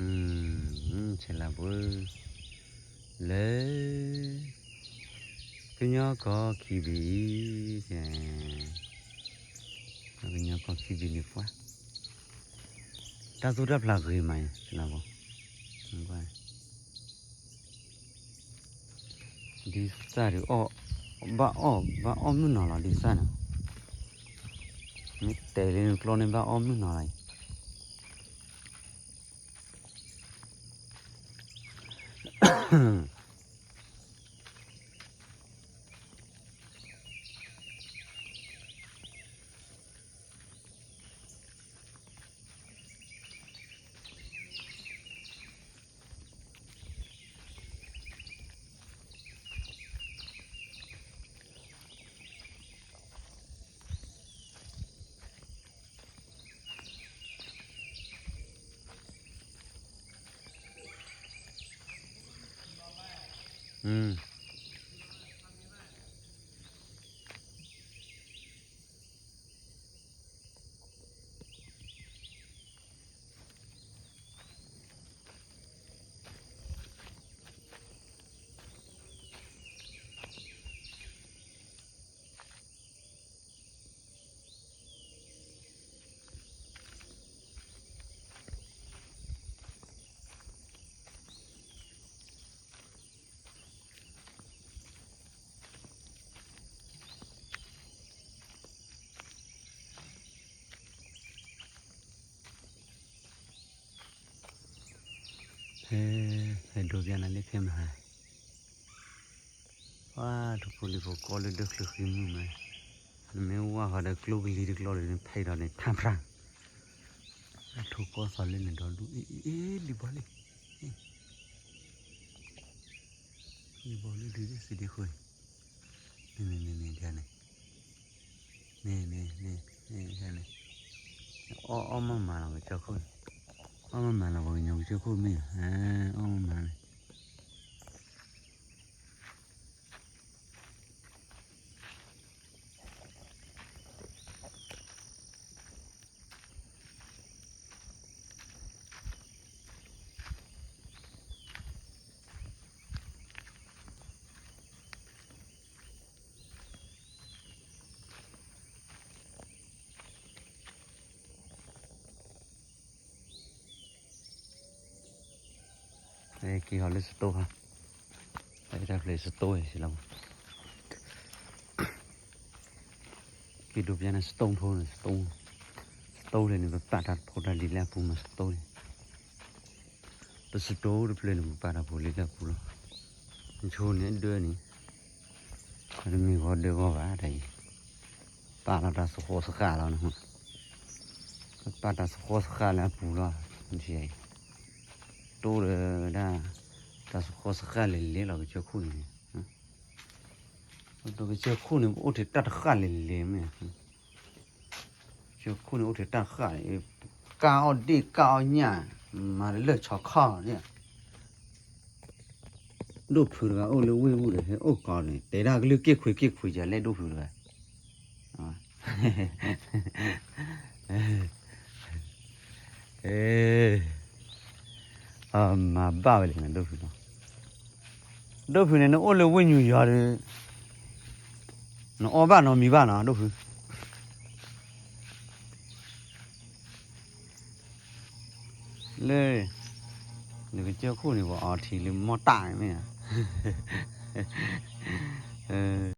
ဆဲးလၤပှဲၤ လၢ ကညီကီၢ်ခံဘ့ၣ်အံၤ, ကညီကီၢ်ခံဘ့ၣ်န့ၣ်ပှၤ တၢ်သူၣ်တၢ်ဖျးဂ့ၤမးအံၤ ဆဲးလၤပှဲၤ ဒ်သၣ်ဒုးအီၣ်, ဘၣ်အီၣ်, ဘၣ်အီၣ်မုၢ်နီၤလီၤ ဒ်သၣ်န့ၣ်, မ့ၢ်တဲလၢနကျီန့ၣ် ဘၣ်အီၣ်မုၢ်နီၤလီၤအံၤ. ဟဲဒိးပျၢ်နၤလၢဖဲမဟါ, ပှၤထိၣ်ဖိလံၤဖိကီလၢဒၢချၢဃံမုၢ်မး, နမ့ၢ်ဝၢ်ဃီဒီးကျိကလံၤတကျီဒီးနဖဲးဒီးန့ၣ်ထါဖြါ, အထိၣ်ကီသီလၢနဒီဒူၣ် အ့ၣ်အ့ၣ် လံၤဘီလံ, လံၤဘီလံ ဒုးသ့ၣ်စံးဒ့ဃိ, န့ၣ်န့ၣ်န့ၣ်န့ၣ် ဒ်န့ၣ်, န့ၣ်န့ၣ်န့ၣ်န့ၣ်န့ၣ်, အီၣ်အီၣ်မးမးလီၤကစၢၢ်ခိၣ်န့ၣ်, အီၣ်မးမးလီၤပှၤကညီကစၢၢ်ခိၣ်မ့ၢ်ဧါ, အီၣ်မးမးန့ၣ် က့ၤဟီလၢ store ဟါ, တၢ်ဖျဲး store ဆံးလီၤ, က့ၤဒိးပျၢ်န့ၣ် store ဖိန့ၣ် store, store န့ၣ် ပပာ်တၢ်ဖိတၢ်လံၤလၢအပူၤမး store န့ၣ်, ပ store တဖျၢၣ်န့ၣ် ပပာ်တၢ်ဖိလံၤလၢအပူၤလီၤ, နဆိန့ၣ်ဒၢန့ၣ် တမ့ၢ်ဂီၤဒၢဂီၤဘၣ်တၢ်အံၤ, ပာ်လီၤတၢ်သဃီသဃၣ်လီၤ, ပာ်တၢ်သဃီသဃၣ်လၢအပူၤလီၤ, အံၤ, တိၢ်ဒီးဒၣ်, တၢ်သဃီသဃၣ်လဲၤလဲၤလီၤကစၢၢ်ခိၣ်န့ၣ်, ပကစၢၢ်ခိၣ်န့ၣ် ပအိၣ်ထဲတၢ်တဃၣ်လဲၤလဲၤမ့ၢ် ကစၢၢ်ခိၣ်န့ၣ်အိၣ်ထဲတၢ်ဃၣ်, ကၢ်အီၣ်ဒ့ၣ်ကၢ်အီၣ်ညၣ်, မၤတလၢၢ်ဆီခီန့ၣ်, ဒိၣ်ဖုးတဂၤအိၣ်လၢဝ့ၢ်ဝူၣ်ဒီး ဟဲအိၣ်ကီးန့ၣ် တဲဒၣ်ကလုၢ်က့ၢ်ခွံက့ၢ်ခွံယၤလဲၣ်ဒိၣ်ဖုးတဂၤ, မၤဘၣ်ဝဲလံနဒိၣ်ဖုးလီၤ, ဒိၣ်ဖုးန့ၣ် နအိၣ်လၢဝ့ၢ်ညူယီၤဒီး နအီၣ်ဘၣ်နီတမံၤဘၣ်နီၤ ဒိၣ်ဖုး, လၢ, နကစၢၢ်ခိၣ်န့ၣ် ပှၤအီထံလၢမီၢ်တၢ်န့ၣ်မ့ၢ်ဧါ,